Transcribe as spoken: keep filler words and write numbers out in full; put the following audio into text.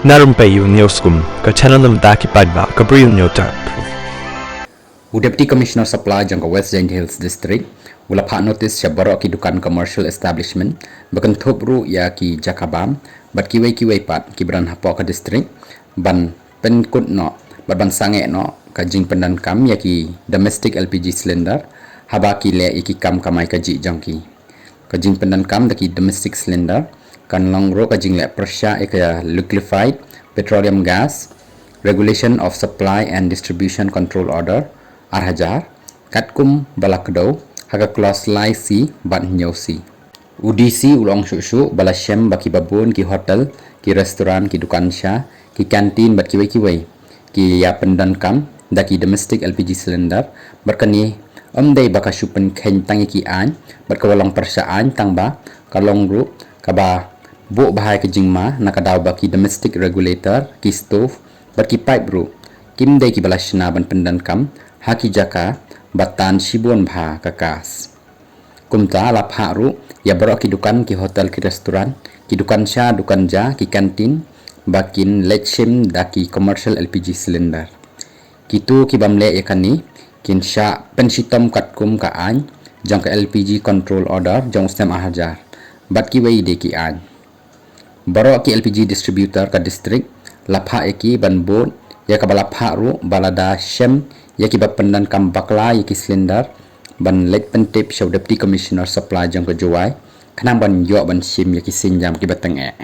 Na rympei u News Kum, ka channel na bynta ki paidbah ka Bri u Newtap. U Deputy Commissioner Supply jong ka West Jaintia Hills District u la phah notice sha baroh ki dukan commercial establishment ba kynthup ruh ïa ki jaka bam bad kiwei kiwei pat ki brand hapoh ka district ban pynkut noh bad ban sangeh noh ka jingpyndonkam ïa ki domestic L P G cylinder haba ki leh ïa ki kam kamai kajih jong ki. Ka jingpyndonkam da ki domestic cylinder kan long ruh ka jingleh pyrshah ïa ka Liquefied Petroleum Gas Regulation of Supply and Distribution Control Order ar hajar, katkum ba la kdew ha ka clause lai C bad hynñiew C. U D C u la ong shuh shuh ba la shem ba kiba bun ki hotel, ki restaurant, ki dukan sha, ki canteen bad kiwei kiwei ki ïa pyndonkam da ki domestic L P G cylinder bad kane ym dei ba ka shu pynkheiñ tang ïa ki aiñ bad ka ba long pyrshah aiñ tang ba ka long ruh kaba buh bha ïa ka jingma na ka daw ba ki domestic regulator, ki stove bad ki pipe ruh kim dei kiba la shna ban pyndonkam ha ki jaka ba tan shibun bha ka gas. Kumta la phah ruh ïa baroh ki dukan, ki hotel, ki restaurant, ki dukan sha, dukan ja, ki canteen ba kin leit shim da ki commercial L P G cylinder. Kito ki bym leh ïa kane kin shah pynshitom katkum ka aiñ jong ka L P G Control Order jong u snem ar hajar bad kiwei de ki aiñ. Baroh ki L P G distributor ka district la phah ïa ki ban bud ïa kaba la phah ruh ba lada shem ïa kiba pyndonkam bakla ïa ki cylinder ban leit pyntip sha u Deputy Commissioner Supply jong ka Jowai khnang ban ïoh ban shim ïa ki sienjam kiba tyngeh.